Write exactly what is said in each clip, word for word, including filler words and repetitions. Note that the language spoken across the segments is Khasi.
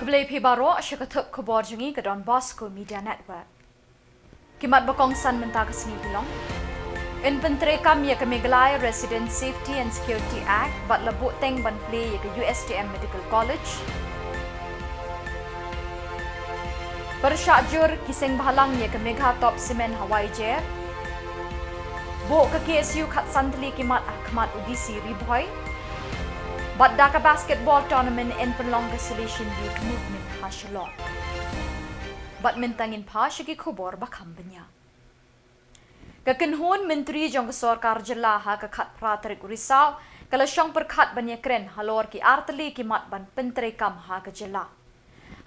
Khublei phi baroh sha ka thup khubor jong ngi ka Don Bosco Media Network. Ki mat ba kongsan mynta ka sngi ki long: yn pyntreikam ïa ka Meghalaya Resident Safety and Security Act bad la buhteng ban plie ïa ka U S T M Medical College. Pyrshah jur ki seng bhalang ïa ka Meghatop Cement ha Waijer. Buh ka K S U khatsan tylli ki mat ha khmat u D C Ri Bhoi. Bad da ka basketball tournament yn pynlong ka Salesian Youth Movement ha Shillong. Bad mynta ngin phai sha ki khubor ba kham bniah. Ka kynhun myntri jong ka sorkar jylla ha ka khatphra tarik Risaw ka la shong pyrkhat ban ïakren halor ki artylli ki mat ban pyntreikam ha ka jylla.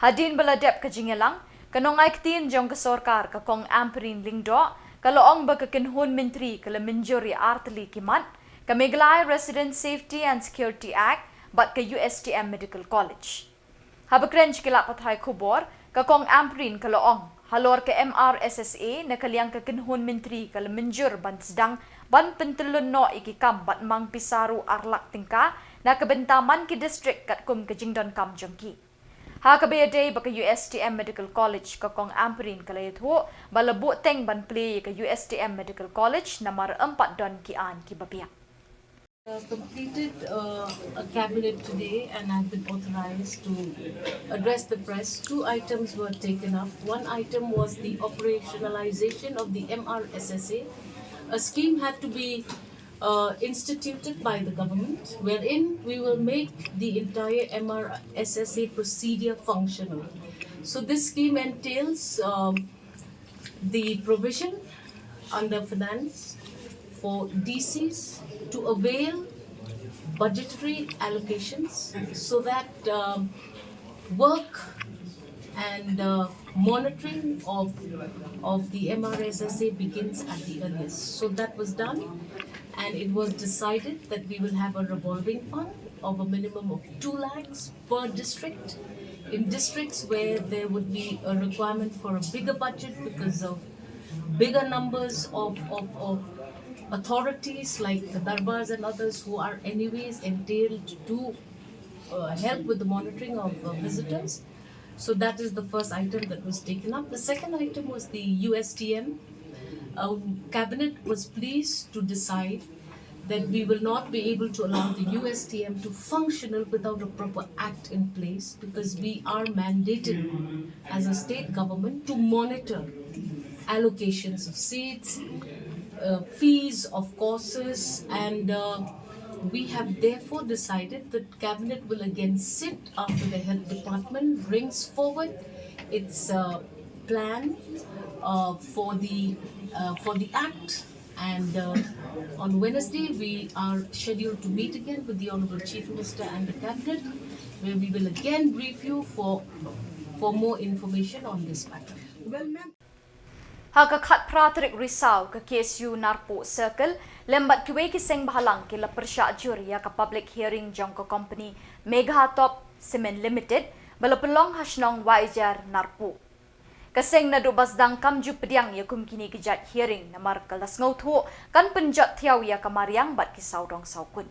Hadien ba la dep ka jingïalang, ka nongai ktien jong ka sorkar ka Kong Ampareen Lyngdoh ka la ong ba ka kynhun myntri ka la mynjur ïa artylli ki mat, ka Meghalaya Resident Safety and Security Act bad ka U S T M Medical College. Haba kren sha ki lad pathai khubor, ka Kong Ampareen ka la ong halor ka M R S S A, na ka liang ka kynhun myntri ka la mynjur ban sdang ban pyntyllun noh ïa ki kam bad mang pisa ruh ar lak tyngka na ka bynta man ki district katkum ka jingdonkam jong ki. Ha kaba ïadei bad ka U S T M Medical College, ka Kong Ampareen ka la ïathuh ba la buhteng ban plie ïa ka U S T M Medical College namar ym pat don ki aiñ kiba biang. Uh, completed, uh, a cabinet today and I've been authorized to address the press. Two items were taken up. One item was the operationalization of the M R S S A. A scheme had to be, uh, instituted by the government wherein we will make the entire M R S S A procedure functional. So this scheme entails, um, the provision under finance for D Cs to avail budgetary allocations so that, um, work and, uh, monitoring of, of the M R S S A begins at the earliest. So that was done, and it was decided that we will have a revolving fund of a minimum of two lakhs per district. In districts where there would be a requirement for a bigger budget because of bigger numbers of, of, of authorities like the Darbars and others who are anyways entailed to, uh, help with the monitoring of, uh, visitors. So that is the first item that was taken up. The second item was the U S T M. Um, Cabinet was pleased to decide that we will not be able to allow the U S T M to functional without a proper act in place, because we are mandated as a state government to monitor allocations of seats, uh, fees of courses, and, uh, we have therefore decided that Cabinet will again sit after the Health Department brings forward its, uh, plan, uh, for the, uh, for the act. And, uh, on Wednesday, we are scheduled to meet again with the Honorable Chief Minister and the Cabinet, where we will again brief you for, for more information on this matter. Well, ma'am. Ha ka khatphra tarik Risaw, ka K S U Narpuh Circle lem bad kiwei ki seng bhalang ki la pyrshah jur ïa ka public hearing jong ka company Meghatop Cement Limited ba la pynlong ha shnong Waijar, Narpuh. Ka seng naduh ba sdang kam ju pdiang ïa kum kine ki jait hearing namar ka la sngewthuh kan pynjot thiaw ïa ka mariang bad ki sawdong sawkun.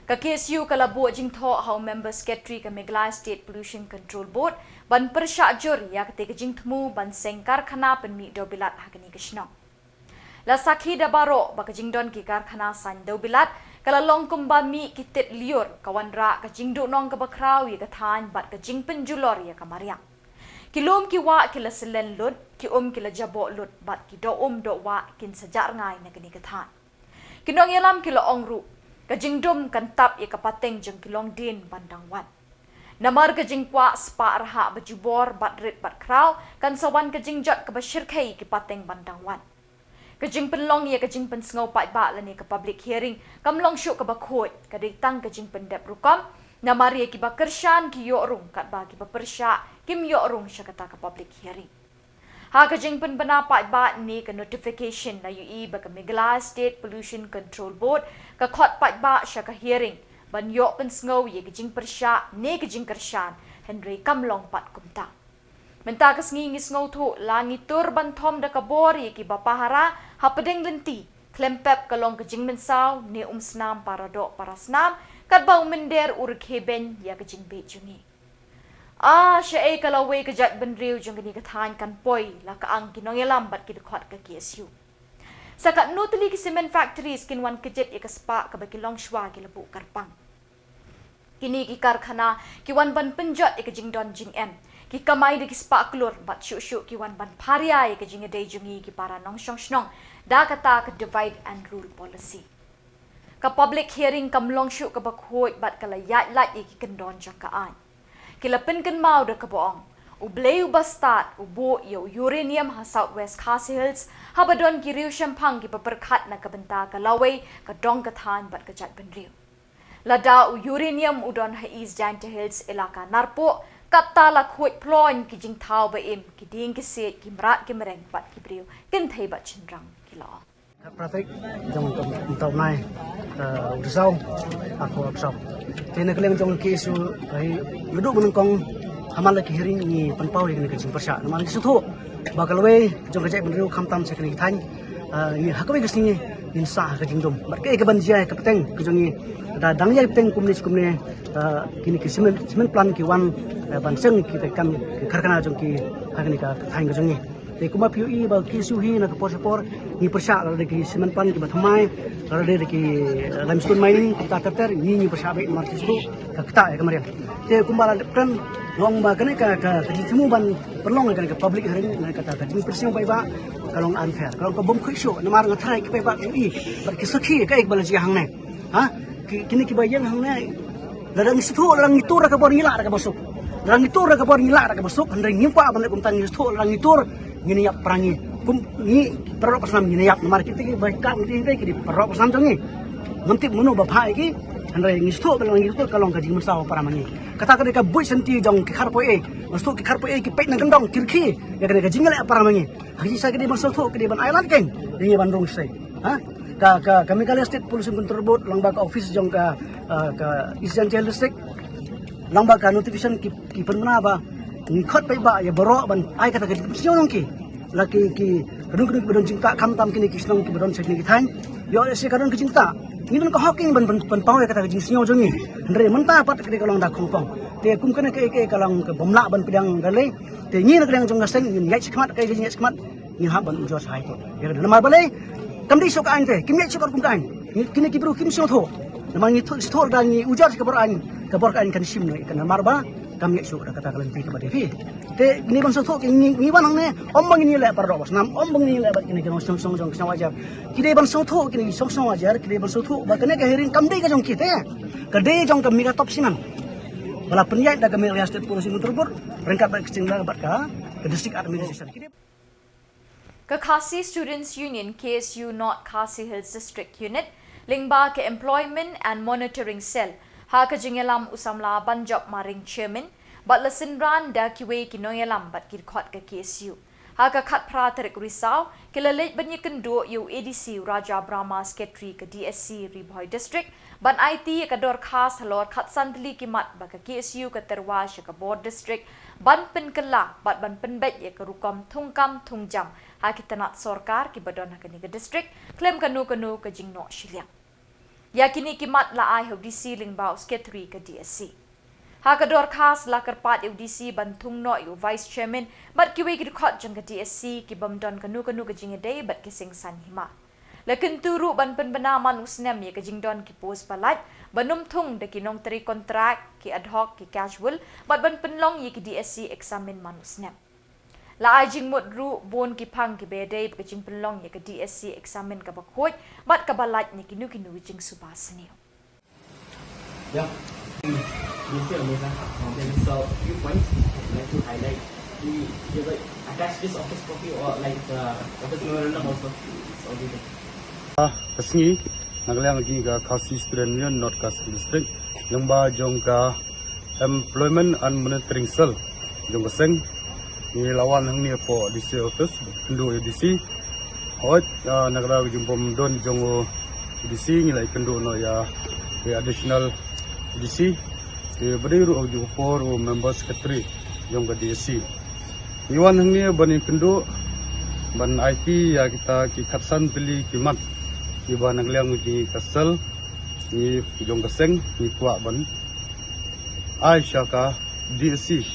Ka K S U ka la buh jingthoh ha u Member Secretary ka Meghalaya State Pollution Control Board ban pyrshah jur ïa katei ka jingthmu ban seng karkhana pynmih dewbilat ha kane ka shnong. La sakhi da baroh ba ka jingdon ki karkhana saiñ dewbilat ka la long kumba mih ki tit lyiur, ka wanrah ka jingduhnong kaba khraw ïa ka thaiñ bad ka jingpynjulor ïa ka mariang. Ki lum ki wah ki la syllen lut, ki um ki la jaboh lut bad ki doh um doh wah kin sa jah rngai na kane ka thaiñ. Ki nongïalam ki la ong ruh, ka jingdum kan tap ïa ka pateng jong ki longdien ban dang wan. Namar ka jingkwah spah rhah ba jubor bad rit bad khraw kan sa wan ka jingjot kaba shyrkhei ïa ki pateng ban dang wan. Ka jingpynlong ïa ka jingpynsngew paidbah lane ka public hearing kam long shuh kaba khuid, ka dei tang ka jingpyndep rukom, namar ïa kiba kyrshan ki ïoh rung katba kiba pyrshah kim ïoh rung sha kata ka public hearing. Ha ka jingpynbna paidbah ne ka notification, la ïohi ba ka Meghalaya State Pollution Control Board ka khot paidbah sha ka hearing ban ïoh pynsngew ïa ka jingpyrshah ne ka jingkyrshan, hynrei kam long pat kumta. Mynta ka sngi ngi sngewthuh la ngi tur ban thom da ka bor ïa kiba pahara hapdeng lynti, khlem pep ka long ka jingmynsaw ne um snam para doh para snam, katba u mynder u rkhie beiñ ïa ka jingbit jong ngi. A, shaei ka lawei ka jaitbynriew jong kane ka thaiñ kan poi, la ka ang ki nongïalam bad ki dkhot ka K S U. Sa katno tylli ki cement factories kin wan kjit ïa ka spah kaba ki long shuwa ki la buh kyrpang. Kine ki karkhana ki wan ban pynjot ïa ka jingdon jingem, ki kamai da ki spah klur bad shuh shuh ki wan ban pharia ïa ka jingïadei jong ngi ki para nongshong shnong da kata ka divide and rule policy. Ka public hearing kam long shuh kaba khuid bad ka la ïaid lait ïa ki kyndon jong ka aiñ. Ki la pynkynmaw da kaba ong, U Blei uba stad u buh ïa u uranium ha South West Khasi Hills, haba don ki riew shemphang kiba pyrkhat na ka bynta ka lawei, ka dong ka thaiñ bad ka jaitbynriew. Lada u uranium u don ha East Jaintia Hills, Elaka Narpuh, kata la khuid ploiñ ki jingthaw ba im, ki dieng ki siej, ki mrad ki mreng bad ki briew kynthei bad shynrang, ki la ong. Pratik jong ka mtaw nai, eh, u Rsau, aku Rsau. Te na ka liang jong K S U, eh, naduh mynnyngkong ha man la ki hearing ngi pynpaw ïa kane ka jingpyrshah. Namar ngi sngewthuh ba ka lawei jong ka jaitbynriew khamtam sha kane ka thaiñ, eh, ngi ha kawei ka sngi ngin sah ha ka jingdum. Bad kaei kaban jia ïa ka bteng ka jong ngi, da dang ïa ka bteng kumne shi kumne, eh, kine ki cement, cement plant ki wan, eh, ban seng kita ki kam, ki karkhana jong ki ha kane ka thaiñ ka jong ngi. Te kumba phi ïohi ba K S U hi na ka por sha por ngi pyrshah, lada ki cement plant kiba thymmai, lada ki, eh, limestone mining, kumta ter ter, ngi ngi pyrshah beit namar ki sngewthuh ka ktah ïa ka mariang. Te kumba la dep kren, nga ong ba kane ka, ka, ka jingthmu ban pynlong ïa kane ka public hearing, kane kata ka jingpyrsngew paidbah ka long unfair, ka long ka bym khuid shuh, namar nga tharai ki paidbah ki ïohi bad ki sakhi kaei kaba la jia hangne. Ha? Ki, kine kiba ïeng hangne, lada ngi sngewthuh, lada ngi tur da ka bor ngi lah da kaba suk. Lada ngi tur da ka bor ngi lah da kaba suk, hynrei ngim kwah ban leh kumta, ngi sngewthuh lada ngi tur ngin ïap para ngi. Kum ngi para rok para snam ngin ïap, namar kita kiba kat ngi ki dei para rok para snam jong ngi. Ngam tip mano ba phah ïa ki, hynrei ngi sngewthuh ba lada ngi tur ka long ka jingmynsaw para ma ngi. Kata ka dei ka buit shanti jong ki kharpoi ei. Nga sngewthuh ki kharpoi ei ki peit na kyndong ki rkhie ïa kane ka jingïaleh para ma ngi. Ha ki jingshai ki dei ban sngewthuh, ki dei ban ai lad keiñ ïa ngi ban rung shisha. Ha? Ka, ka, ka Meghalaya State Pollution Control Board lyngba ka office jong ka, ah, ka East Jaintia Hills District lyngba ka notification ki, ki pynbna ba ngi khot paidbah ïa baroh ban ai kata ka jingpynsngew jong ki. La ki, ki, ka don, ka don, ka don jingktah khamtam kine ki shnong kiba don sha kine ki thaiñ. Ïoh lehse ka don ka jingktah, ngi don ka hok keiñ ban, ban, ban pynpaw ïa kata ka jingsngew jong ngi. Hynrei mynta pat ka dei ka long da khongpong. Te kum kane kaei kaei ka long ka bym lah ban pdiang da lei. Te ngi na ka liang jong ka seng ngin ïaid shakhmat, kaei ka jingïaid shakhmat ngin hap ban ujor sha High Court. Ïa kane namar balei? Kam dei shuh ka aiñ te, kim ïaid shuh katkum ka aiñ. Ngi, kine ki briew kim sngewthuh. Namar ngi thuh, sngewthuh lada ngi ujor sha ka bor aiñ, ka bor ka aiñ kan shim noh ïa ka, namar ba kam ïaid shuh da kata ka lynti kaba dei phi. Te ngi ban sngewthuh ki ngi, ngi wan hangne, ym ba ngin ïaleh para rok para snam, ym ba ngin ïaleh bad kine ki nongshong shnong jong ka shnong Wajar. Ki dei ban sngewthuh, kine ki shnong shnong Wajar ki dei ban sngewthuh ba kane ka hearing kam dei ka jong ki te. Ka dei jong ka Meghatop Cement ba la pynïaid da ka Meghalaya State Pollution Control Board ryngkat bad ka State bad ka, ka District Administration. Ka Khasi Students Union, K S U North Khasi Hills District Unit, lyngba ka Employment and Monitoring Cell, ha ka jingïalam u samla Banjop Maring, Chairman, bad la synran da kiwei ki nongïalam bad ki dkhot ka K S U. Ha ka khatphra tarik Risaw, ki la leit ban ïakynduh ïa u A D C u Raja Brahma, Secretary ka D S C Ri Bhoi District, ban aiti ïa ka dorkhas halor khatsan tylli ki mat ba ka K S U ka tyrwa sha ka bor district ban pynkylla bad ban pynbeit ïa ka rukom thungkam thungjam ha ki tnat sorkar kiba don ha kane ka district, khlem kano kano ka jingnoh shiliang. Ïa kine ki mat la ai ha u D C lyngba u Secretary ka D S C. Ha ka dorkhas la kyrpad ïa u D C ban thung noh ïa u Vice Chairman bad kiwei ki dkhot jong ka D S C ki bym don kano kano ka jingïadei bad ki seng saiñ hima. La kyntu ruh ban pynbna man u snem ïa ka jingdon ki post ba lait, ban ym thung da ki nongtrei kontrak, ki ad hoc, ki casual, bad ban pynlong ïa ki D S C eksamin man u snem. La ai jingmut ruh bun ki phang kiba ïadei bad ka jingpynlong ïa ka D S C eksamin kaba khuid bad kaba lait na kino kino jingsuba sniew. Yeah. Mister Amazon, uh, there is a few points I'd like to highlight. We, we will attach this office copy or like the office memorandum also. It's already there. Ah, ka sngi, na ka liang jong ka Khasi Student Union North Khasi District, lyngba jong ka Employment and Monitoring Cell jong ka seng, ngi la wan hangne hapoh D C office, kynduh ïa D C. Hooid, ah, na ka daw ka jingbym don jong u D C, ngi la ïakynduh noh ïa, ïa additional D C. Te ba dei ruh ha ka juh ka por u member secretary jong ka D S C. Ngi wan hangne ban ïakynduh, ban aiti ïa kita ki khatsan tylli ki mat kiba na ka liang jong ka cell, ngi jong ka seng, ngi kwah ban ai sha ka D S C.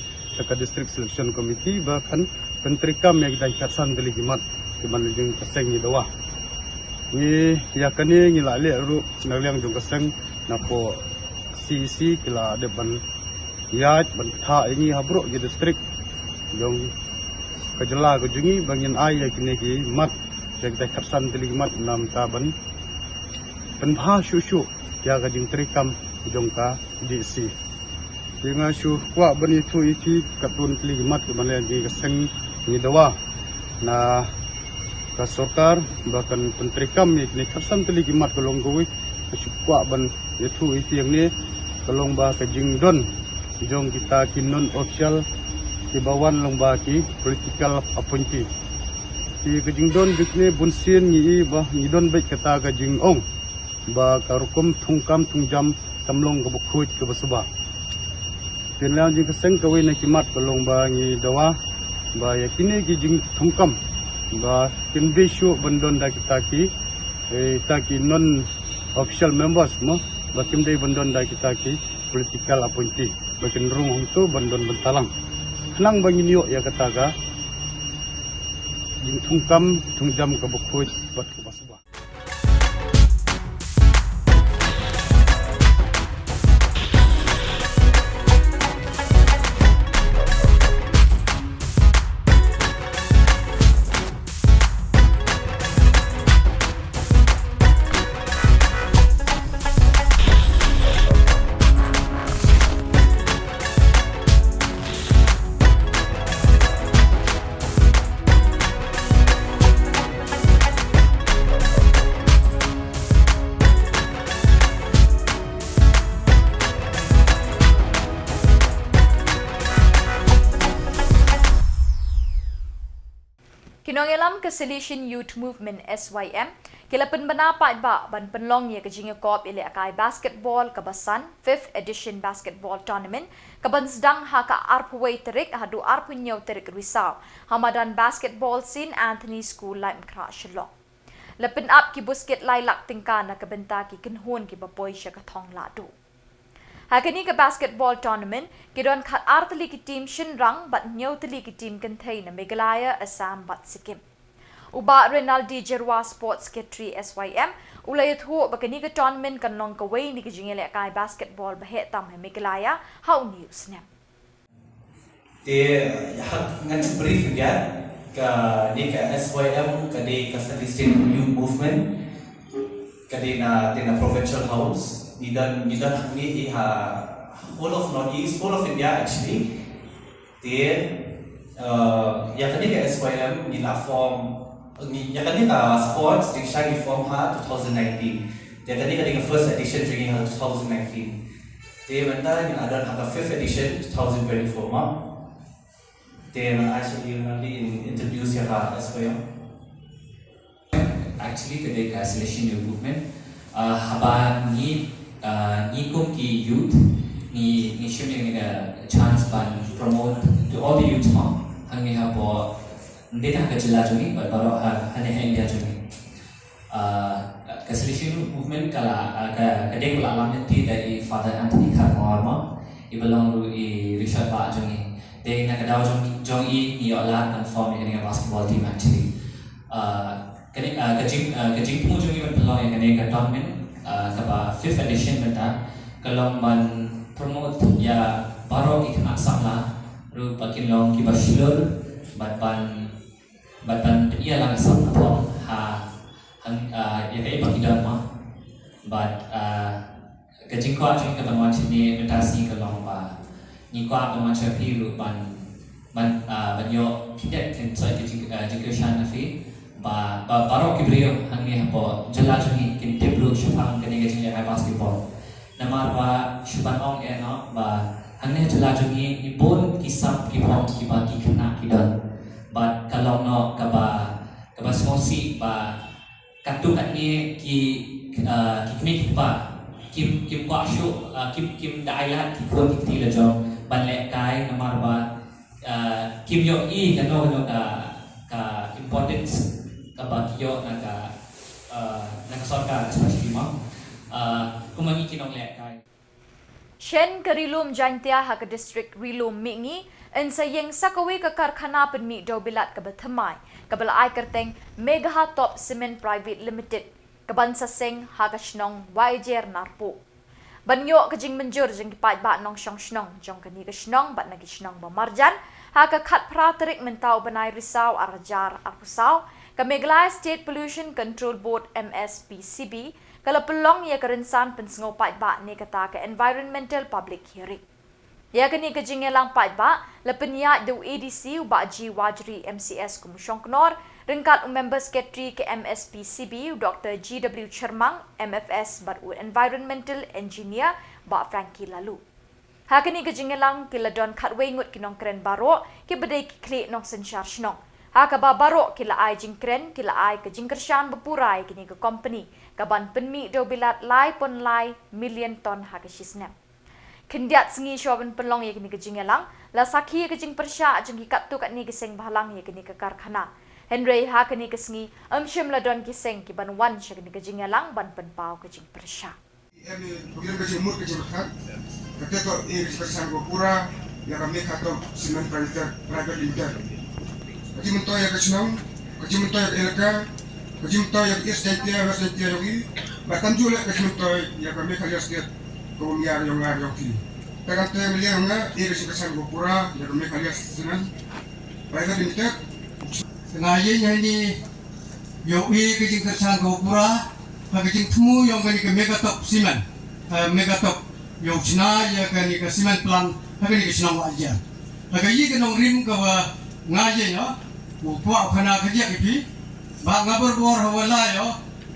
ka District Selection Committee ba kan pyntreikam ïa kita ki khatsan tylli ki mat kiba na jong ka seng ngi dawa. Ngi ïa kane ngi la leh ruh na liang jong ka seng, napoh C E C ki la dep ban ïaid ban kthah ïa ngi ha baroh ki district jong ka jylla ka jong ngi ba ngin ai ïa kine ki mat, ïa kita ki khatsan tylli ki mat, namar ban pynbha shuh shuh ïa ka jingtreikam jong ka D C. Te nga shu kwah ban ïathuh ïa phi katto katne tylli ki mat kiba na jong ka seng ngi dawa na ka sorkar ba kan pyntreikam ïa kine khatsan tylli ki mat ka long kawei. Nga shu kwah ban ïathuh ïa phi hangne ka long ba ka jingdon jong kita ki non official kiba wan long ba ki political appointee. Te ka jingdon jong kine bunsien ngi i ba ngi don beit kata ka jingong ba ka rukom thungkam thungjam kam long kaba khuid kaba suba. Te na liang jong ka seng kawei na ki mat ka long ba ngi dawa ba ïa kine ki jingthungkam ba kim dei shuh ban don da kita ki, eh, kita ki non official members mo, ba kim dei ban don da kita ki political appointee, ba kin rung hangto ban don bynta lang. Khnang ba ngin ïoh ïa kata ka jingthungkam thungjam kaba khuid bad kaba suba. Ki nongïalam ka Silesian Youth Movement, S Y M, ki la pynbna paidbah ban pynlong ïa ka jingïakop ïalehkai basketball kaba san, fifth edition basketball tournament, kaban sdang ha ka arphew wei tarik haduh arphew hynñiew tarik Risaw ha madan basketball Saint Anthony School, Laitumkhrah, Shillong. La pynap ki buskit lai lak tyngka na ka bynta ki kynhun kiba poi sha ka thong lahduh. Ha kane ka basketball tournament ki don khatar tylli ki team shynrang bad hynñiew tylli ki team kynthei na Meghalaya, Assam bad Sikkim. U Bah Renaldi Jyrwa, Sports Secretary, S Y M, u la ïathuh ba kane ka tournament kan long kawei na ki jingïalehkai basketball ba heh tam ha Meghalaya ha une u snem. Te, ha, ngan shu brief ïa, kane ka S Y M ka dei ka Silesian Youth Movement, ka dei na, dei na Provincial House, ngi don, ngi don hangne hi ha whole of North East, whole of India actually. Te, uh, ïa kane ka S Y M ngi la form, ngi, ïa kane ka sports jingshai ngi form ha two thousand nineteen. Te kane ka dei ka first edition jong ngi ha two thousand nineteen. Te mynta ngi la don ha ka fifth edition two thousand twenty-four mo. Te ngan ai sha i Renaldi in introduce ïa ka S Y M. Actually ka dei ka Silesian Youth Movement. Uh, haba ngi, uh, ngi kum ki youth ngi, ngi shim ïa kane ka chance ban promote to all the youth mo hangne hapoh, ym dei tang ha ka jylla jong ngi bad baroh ha, hangne ha India jong ngi. Uh, ka Silesian Youth Movement ka la, uh, ka, ka dei ka la lam lynti da i Father Anthony Kharkongor mo, iba long ruh i Richard Bah jong ngi. Te na ka daw jong, jong i ngi ïoh lad ban form ïa kane ka basketball team actually. Uh, kane, uh, ka jing, uh, ka jingthmu jong ngi ban pynlong ïa kane ka tournament, uh, kaba fifth edition mynta, ka long ban promote ïa baroh ki khynnah samla ruh ba kin long kiba shlur bad ban, bad ban pynïalang sap na thong ha, ha, uh, ïa kaei ba ki don mo. Bad, uh, ka jingkwah jong ngi ka ban wan shane mynta sngi ka long ba ngi kwah ban wan sha phi ruh ban, ban, ah, ban ïoh khyndiat khyndiat ka jing, ah, jingkyrshan na phi ba, ba baroh ki briew hangne hapoh jylla jong ngi kin tip ruh shaphang kane ka jingïalehkai basketball. Namar ba shu ban ong eh noh ba hangne ha jylla jong ngi, ngi bun ki sap ki phong kiba ki khynnah ki don. Bad ka long noh kaba, kaba sngewsih ba katto katne ki, ah, ki kmie ki kpa kim, kim kwah shuh, ah, kim, kim da ai lad ki khun ki kti la jong ban lehkai namar ba, ah, kim ïohi kano kano ka, ka importance kaba ki ïoh na ka, ah, na ka sorkar especially mo. Ah, kum ma ngi ki nonglehkai. Shen ka Ri-lum Jaintia ha ka district Ri-lum Mihngi yn sa ïeng sa kawei ka karkhana pynmih dewbilat kaba thymmai kaba la ai kyrteng Megha Top Cement Private Limited kaban sa seng ha ka shnong Waijer Narpuh. Ban ïoh ka jingmynjur jong ki paidbah nongshong shnong jong kane ka shnong bad na ki shnong ba marjan, ha ka khatphra tarik mynta u bnai Risaw arhajar arphew saw, ka Meghalaya State Pollution Control Board, M S P C B, ka la pynlong ïa ka rynsan pynsngew paidbah ne kata ka Environmental Public Hearing. Ïa kane ka jingïalang paidbah la pynïaid da u A D C u Bah G Wajri, M C S kum u shongknor, ryngkat u Member Secretary ka M S P C B u Doktor G W Chyrmang, M F S, bad u Environmental Engineer Bah Frankie Laloo. Ha kane ka jingïalang ki la don khatwei ngut ki nongkren baroh kiba dei ki khlieh nongsynshar shnong. Ha kaba baroh ki la ai jingkren, ki la ai ka jingkyrshan ba pura ïa kane ka company kaban pynmih dewbilat lai point lai million ton ha ka shisnem. Khyndiat sngi shuwa ban pynlong ïa kane ka jingïalang, la sakhi ïa ka jingpyrshah jong ki katto katne ki seng bhalang ïa kane ka karkhana. Hynrei ha kane ka sngi, ym shym la don ki seng kiban wan sha kane ka jingïalang ban pynpaw ka jingpyrshah. Em, eh, ka jingmut ka jingpyrkhat, kata ka, eh, ka jingpyrshah ba pura ïa ka Megha Top Cement Private, Private Limited. Ka jingmyntoi ïa ka shnong, ka jingmyntoi ïa ka elaka, ka jingmyntoi ïa ka East Jaintia, West Jaintia jong i, bad kumjuh leh ka jingmyntoi ïa ka Meghalaya State, ka umïar jong nga jong ki. Te kata nga liang nga, eh, ka jingpyrshah ba pura ïa ka Meghalaya Cement Private Limited. Nga ïeng hangne ïohi ka jingkyrshan kaba pura ha ka jingthmu jong kane ka Megha Top Cement, eh, Megha Top, ïa u shna ïa kane ka cement plant ha kane ka shnong Waijer. Ha ka ïing ka nongrim kaba nga ïeng, ïa u kwah u khana ka jia ki phi ba nga borbor ha wala ïa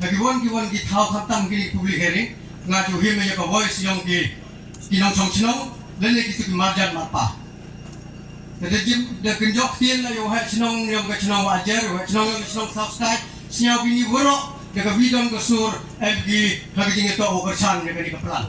ha ki won ki won ki thaw khamtam kine ki public hearing, nga ju him ïa ka voice jong ki, ki nongshong shnong lane kito ki marjan marpa. Te da jim, da kynjoh ktien la ïa u heh shnong ïa ka shnong Waijer, u heh shnong ïa ka shnong South Side, sñiaw bini waroh da ka vidon ka sur, em ki ha ka jingïatoh u kyrshan ïa kane ka plant.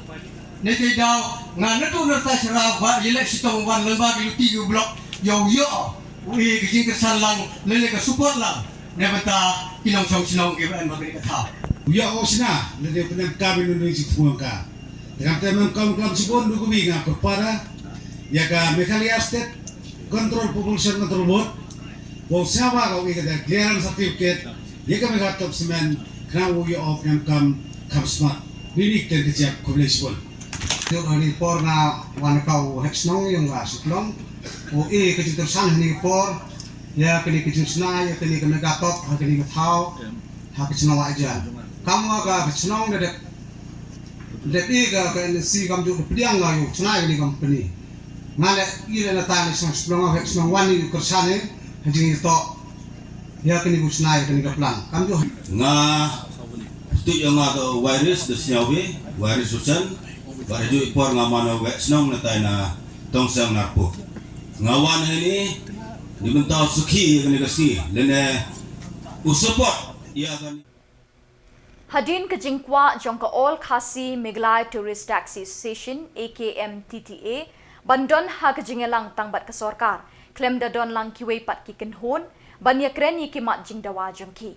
Ne te daw nga naduh nangta sha Rawa, ïaleh shitom wan lyngba ki luti ki block, ïa u ïoh u i ka jingkyrshan lang lane ka support lang na bynta ki nongshong shnong kiba em ha kane ka thaw. U ïoh u shna lane u pynemkam ïa une u jingthmu ka. Te kamte mynta kam klam shibun, du kawei nga kyrpad ïa ka Meghalaya State Control, Pollution Control Board, ba u sñiawbha ka u i kata clearance certificate ïa ka Megha Top Cement, khnang u ïoh u pynemkam kham smat. Nini ktien ka jia, khublei shibun. Te ha kane ka por nga wan ha ka u heh shnong jong ka Shiplong, u i ka jingkyrshan ha kane ka por ïa kane ka jingshna ïa kane ka Megha Top ha kane ka thaw ha ka shnong Waijer. Kam nga ka, ka shnong da dep, dep i ka, ka N S C kamjooh da pdiang nga ïa u shna ïa kane ka company. Nga leh i leh nangta ne shnong Shiplong, nga heh shnong wan i u kyrshan i ha jingïatoh ïa kane ka u shna ïa kane ka plant. Kamjooh. Nga tuid ïa nga ka virus da sñiaw bi, virus u chen, bad ha juh i por nga man u heh shnong nangta na Tongsang Narpuh. Nga wan hangne ni mynta u sakhi ïa kane ka sngi lane u support ïa kane. Hadien ka jingkwah jong ka All Khasi Meghalaya Tourist Taxi Association, A K M T T A, ban don ha ka jingïalang tang bad ka sorkar, khlem da don lang kiwei pat ki kynhun ban ïakren ïa ki mat jingdawa jong ki.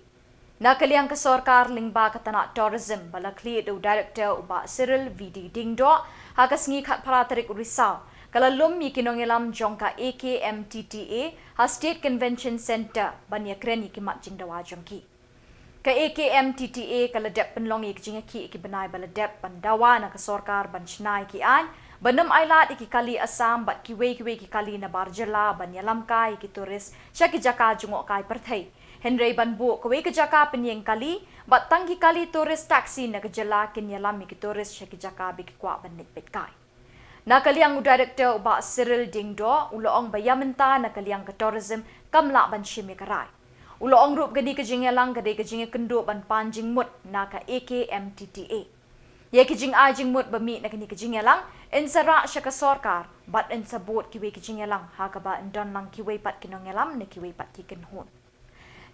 Na ka liang ka sorkar lyngba ka tnat tourism ba la khlieh da u director u Bah Cyril V D Diengdoh, ha ka sngi khatphra tarik u Risaw, ka la lum ïa ki nongïalam jong ka A K M T T A ha State Convention Centre ban ïakren ïa ki mat jingdawa jong ki. Ka A K M T T A ka la dep pynlong ïa ka jingïakhih ïa ki bnai ba la dep ban dawa na ka sorkar ban shna ïa ki aiñ ban ym ailad ïa ki kali Assam bad kiwei kiwei ki kali nabar jylla ban ïalam kai ïa ki tourist sha ki jaka jngohkai pyrthei. Hynrei ban buh kawei ka jaka pynïeng kali, bad tang ki kali tourist taxi na ka jylla kin ïalam ïa ki tourist sha ki jaka ba ki kwah ban leit peit kai. Na ka liang u director u Bah Cyril Diengdoh u la ong ba ïa mynta na ka liang ka tourism kam lah ban shim ïa ka rai. U la ong ruh ba kane ka jingïalang ka dei ka jingïakynduh ban pan jingmut na ka A K M T T A. Ïa ki jingai jingmut ba mih na kane ka jingïalang yn sa rah sha ka sorkar bad yn sa bud kiwei ki jingïalang ha kaba yn don lang kiwei pat ki nongïalam ne kiwei pat ki kynhun.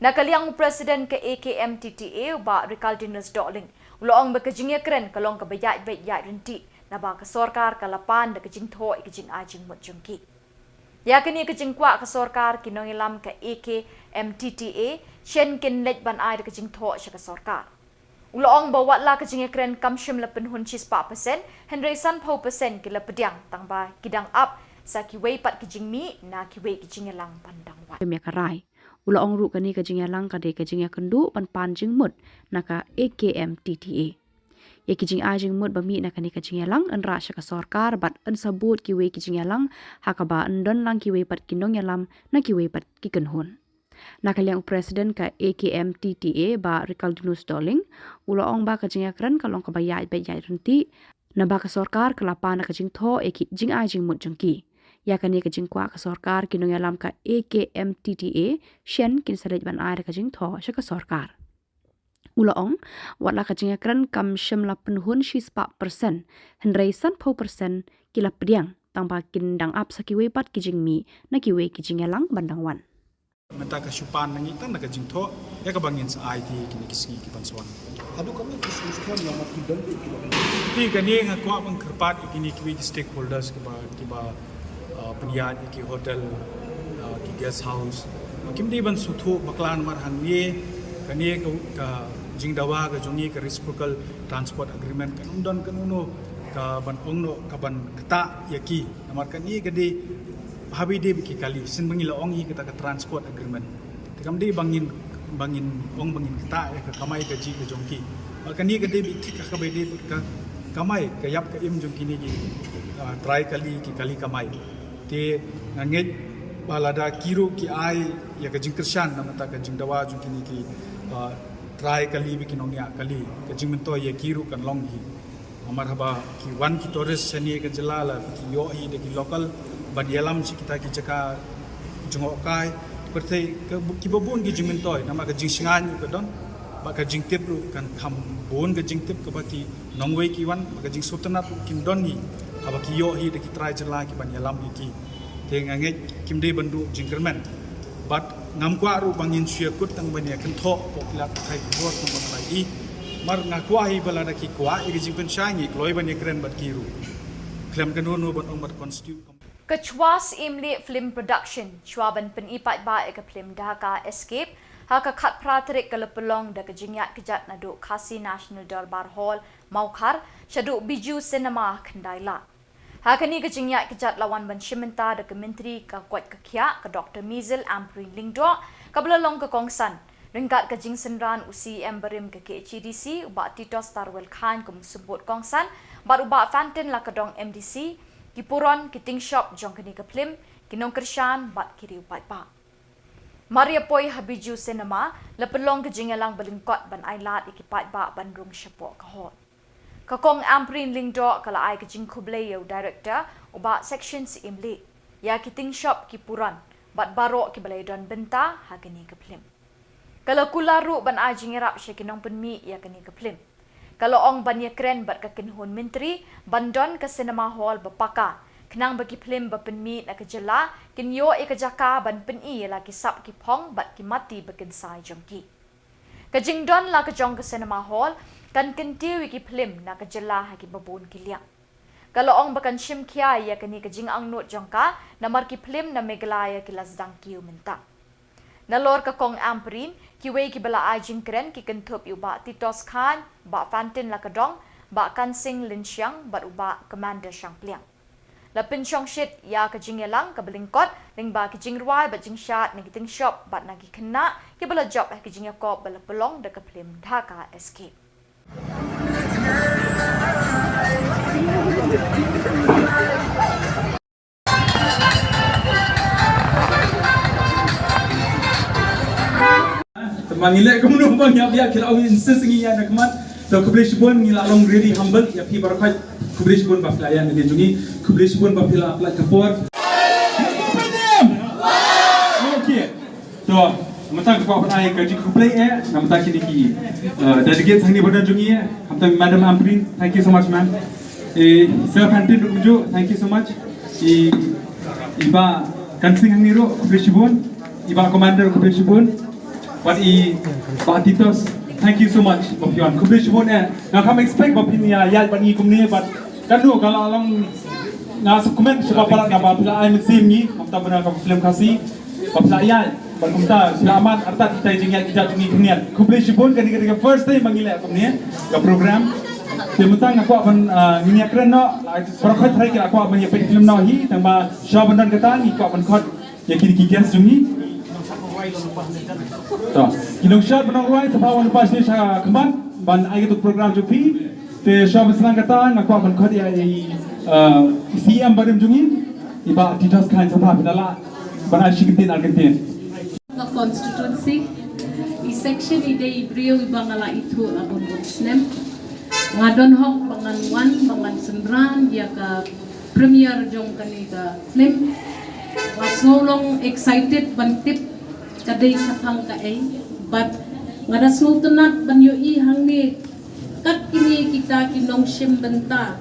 Na ka liang u President ka A K M T T A u Bah Ricaldinus Dohling u la ong ba ka jingïakren ka long kaba ïaid beit ïaid ryntih, naba ka sorkar ka la pan da ka jingthoh ïa ka jingai jingmut jong ki. Ïa kane ka jingkwah ka sorkar, ki nongïalam ka A K M T T A shen kin leit ban ai da ka jingthoh sha ka sorkar. U la ong ba wat la ka jingïakren kam shym la pynhun shispah percent, hynrei sanphew percent ki la pdiang tang ba ki dang ap sa kiwei pat ki jingmih na kiwei ki jingïalang ban dang wad. Ïa ka rai. U la ong ruh kane ka jingïalang ka dei ka jingïakynduh ban pan jingmut na ka A K M T T A. Ïa ki jingai jingmut ba mih na kane ka jingïalang yn rah sha ka sorkar bad yn sa bud kiwei ki jingïalang ha kaba yn don lang kiwei pat ki nongïalam na kiwei pat ki kynhun. Na ka liang u President ka A K M T T A Bah Rikaldinus Doling, u la ong ba ka jingïakren ka long kaba ïaid beit ïaid ryntih, naba ka sorkar ka la pan na ka jingthoh ïa ki jingai jingmut jong ki. Ïa kane ka jingkwah ka sorkar ki nongïalam ka A K M T T A shen kin sa leit ban ai da ka jingthoh sha ka sorkar. U la ong, wat la ka jingïakren kam shym la pynhun shispah percent, hynrei sanphew percent ki la pdiang tang ba kin dang ap sa kiwei pat ki jingmih na kiwei ki jingïalang ban dang wan. Mynta ka shu pan na ngi tang na ka jingthoh ïa kaba ngin sa ai te kine ki sngi ki ban sa wan. Haduh katno ki sngi skhem namar ki don ki ki Te kane nga kwah ban kyrpad ïa kine kiwei ki stakeholders kiba kiba uh, pynïaid ïa ki hotel, uh, ki guest house. Kim dei ban sngewthuh bakla namar hangne kane ka, ka jingdawa ka jong ngi ka reciprocal transport agreement kan ym don kano kano ka ban ong noh ka ban ktah ïa ki. Namar kane ka dei haba dei ba ki kali shisien ba ngi la ong hi kata ka transport agreement. Te kam dei ba ngin ba ngin ong ba ngin ktah ïa ka kamai kajih ka jong ki. Ba kane ka dei ba thik ha kaba dei ka kamai ka ïap ka im jong kine ki, ah, trai kali ki kali kamai. Te nga ngeit ba lada ki ruh ki ai ïa ka jingkyrshan na bynta ka jingdawa jong kine ki, ah, trai kali bad ki nongñiah kali, ka jingmyntoi ïa ki ruh kan long hi. Namar haba ki wan ki tourist shane ka jylla la ki ïoh hi da ki local ban ïalam sha kita ki jaka jngohkai. Pyrthei ka bu-, kiba bun ki jingmyntoi namar ka jingshngaiñ ruh ka don bad ka jingtip ruh kan kham bun ka jingtip kaba ki nongwei ki wan bad ka jingsngewtynnat ruh kin don hi haba ki ïoh hi da ki trai jylla ki ban ïalam ïa ki. Te nga ngeit kim dei ban duh jingkyrmen. Bad ngam kwah ruh ba ngin shu ïakut tang ban ïakynthoh hapoh ki lad pathai khubor tang ban rai i. Namar nga kwah hi ba lada ki kwah ïa ka jingpynshai ngi kloi ban ïakren bad ki ruh. Khlem kano kano ban ong bad constitute. Ka Chwa Syiemlieh Film Production, chwa ban pyni paidbah ïa ka phlim Dhaka Escape, ha ka khatphra tarik ka la pynlong da ka jingïaid kjat naduh Khasi National Dorbar Hall, Mawkhar, shaduh Bijou Cinema, Khyndai Lad. Ha kane ka jingïaid kjat la wan ban shim bynta da ka Myntri ka koit ka khiah ka Doktor Mizel Ampareen Lyngdoh, kaba la long ka kongsan ryngkat ka jingsynran u C E M barim ka K H A D C, u Bah Titosstarwell Chyne kum u symbud kongsan, bad u Bah Fantin Lakadong M D C, ki puron, ki tyngshop jong kane ka phlim, ki nongkyrshan bad ki riew paidbah. Mar ïa poi ha Bijou Cinema, la pynlong ka jingïalang ba lyngkot ban ailad ïa ki paidbah ban rung shapoh ka hall. Ka Kong Ampareen Lyngdoh ka la ai ka jingkhublei ïa u director, u Bah Section Syiemlieh, ïa ki tyngshop, ki puron bad baroh kiba la ïadon bynta ha kane ka phlim. Ka la kular ruh ban ai jingïarap sha ki nongpynmih ïa kane ka phlim. Ka la ong ban ïakren bad ka kynhun myntri ban don ka cinema hall ba paka, khnang ba ki phlim ba pynmih na ka jylla kin ïoh ïa ka jaka ban pyni ïa la ki sap ki phong bad ki mati ba kynsai jong ki. Ka jingdon la ka jong ka cinema hall kan kyntiew ïa ki phlim na ka jylla ha kiba bun ki liang. Ka la ong ba kan shim khia ïa kane ka jingangnud jong ka namar ki phlim na Meghalaya ki la sdang kiew mynta. Nalor ka Kong Ampareen, kiwei kiba la ai jingkren ki kynthup ïa u Bah Titosstarwell Chyne, Bah Fantin Lakadong, Bah Kansing Lynshiang bad u Bah Commander Shangpliang. La pynshongshit ïa ka jingïalang kaba lyngkot lyngba ki jingrwai bad jingshad na ki tyngshop bad na ki khynnah kiba la jop ha ki jingïakop ba la pynlong da ka phlim Dhaka Escape. Te ma ngi leh kumno ba ngi ïap ïa ki la ong insist ngi ïa na khmat. To khublei shibun, ngi la long really humble ïa phi baroh khoit. Khublei shibun ba phi la ïa na jong ngi. Khublei shibun ba phi la pynlait ka por. Okay. To, mynta ka kwah ban ai ka jingkhublei eh na bynta kine ki, uh, delegates hangne ba don jong ngi eh. Khamtam Madam Ampareen, thank you so much, ma'am. Eh, Sir Fantin ruh kumjuh, thank you so much. I, i Bah Kansing hangne ruh, khublei shibun. I Bah Commander, khublei shibun. Bad i Bah Titos, thank you so much ba phi wan. Khublei shibun eh. Nga kam expect ba phin ïa ïaid bad ngi kumne, bad kano ka la long, nga sngewkmen shibun palat naba phi la ai mynsiem ngi, khamtam bynta ka film Khasi ba phi la ïaid. Ban kumta, sila man artat kita jingïa kita jingïa khyndiat. Khublei shibun, kane ka first time ba ngi leh kumne ka program. Te mynta nga kwah ban, ah, ngi ïa kren noh, para khot hrai ki la kwah ban ïa peit film noh hi, tang ba sha ban don kata ngi kwah ban khot ïa kine ki guest jong ngi. To, ki nongshad ba nongrwai, sa pha wan pas ni sha khmat ban ai katu program jong phi. Te sha ban sdang kata nga kwah ban khot ïa i, ah, i C M barim jong ngi, i Bah Titos Chyne, sa pha phi la lah ban ai shi kyntien ar kyntien. Ka constituency, i section i dei i briew iba nga la ithuh la bun bun snem. Nga don hok ba ngan wan, ba ngan synran ïa ka premiere jong kane ka film. Nga sngew long excited ban tip ka dei shaphang kaei, but nga da sngewtynnat ban ïohi hangne kat kine kita ki nongshim bynta,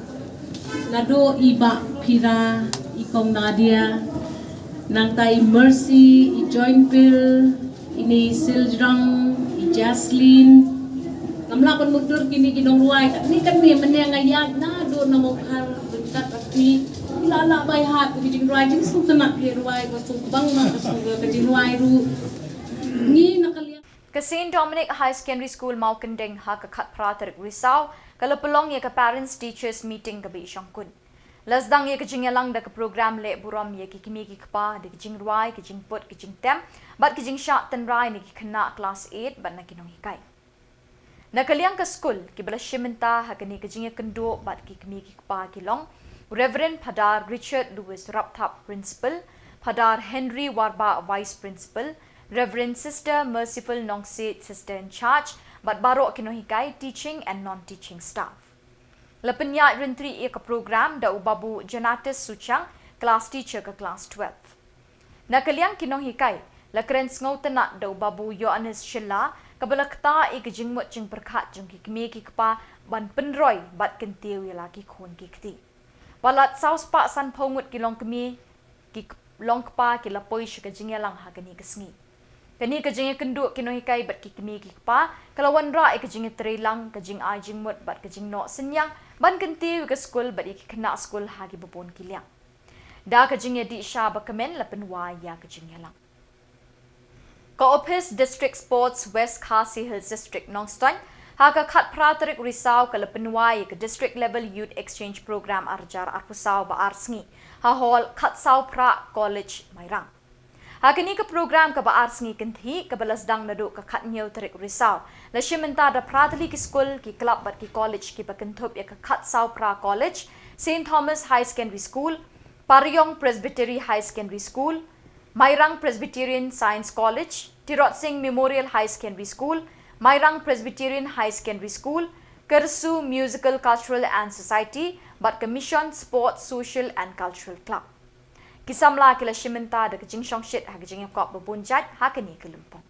naduh i Bah Phira, i Kong Nadia, nangta i Mercy, i Joinpil, ine i Siljrong, i Jaslyn. Ngam lah ban mutdur kine ki nongrwai. Katne katne mynne nga ïaid naduh na Mawkhar ryngkat Rakhni. Ngi la lah bai hat ki jingrwai, jingsngewtynnat ki rwai, ka sngewbang ma ka sngewbang ka jingrwai ruh. Ngi na ka liang. Ka Saint Dominic Higher Secondary School Mawkyndeng ha ka khatphra tarik Risaw ka la pynlong ïa ka Parents Teachers Meeting kaba i shongkun. La sdang ïa ka jingïalang da ka program leh burom ïa ki kmie ki kpa da ka jingrwai, ka jingput, ka jingtem bad ka jingshah tynrai na ki khynnah klas eight bad na ki nonghikai. Na ka liang ka skul, kiba la shim bynta ha kane ka jingïakynduh bad ki kmie ki kpa ki long Reverend Phadar Richard Lewis Rapthap, Principal, Phadar Henry Warbah, Vice Principal, Reverend Sister Merciful Nongsiej, Sister in Charge, bad baroh ki nonghikai, teaching and non-teaching staff. La pynïaid ryntih ïa ka program da u Babu Jonatus Suchang, class teacher ka class twelve. Na ka liang ki nonghikai, la kren sngewtynnat da u Babu Ïoannis Shylla, kaba la ktah ïa ka jingmut jingpyrkhat jong ki kmie ki kpa ban pynroi bad kyntiew ïa la ki khun ki kti. Palat saw spah sanphew ngut ki longkmie, ki k-, longkpa ki la poi sha ka jingïalang ha kane ka sngi. Kane ka jingïakynduh ki nonghikai bad ki kmie ki kpa ka la wanrah ïa ka jingïatreilang, ka jingai jingmut bad ka jingnoh synñiang ban kyntiew ïa ka skul bad ïa ki khynnah skul ha kiba bun ki liang. Da ka jingïadih sha ba kmen la pynwai ïa ka jingïalang. Ka Ophis District Sports West Khasi Hills District Nongstoiñ ha ka khatphra tarik Risaw ka la pynwai ïa ka District Level Youth Exchange Program arhajar arphew saw ba ar sngi ha Hall Khatsawphra College Mairang. Ha kane ka program kaba ar sngi kynthih kaba la sdang naduh ka khathynñiew tarik Risaw, la shim bynta da phra tylli ki skul, ki club bad ki college kiba kynthup ïa ka Khatsawphra College, Saint Thomas High Secondary School, Pariong Presbytery High Secondary School, Mairang Presbyterian Science College, Tirot Sing Memorial High Secondary School, Mairang Presbyterian High Secondary School, Kyrsu Musical Cultural and Society bad ka Mission Sports Social and Cultural Club. Ki samla ki la shim bynta da ka jingshongshit ha ka jingïakop ba bun jait ha kane ka lympung.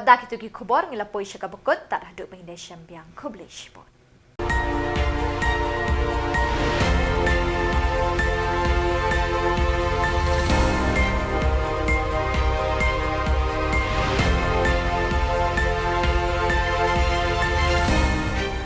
Da kito ki khubor ngi la poi sha kaba kut, tad haduh ban ïashem biang, khublei shibun.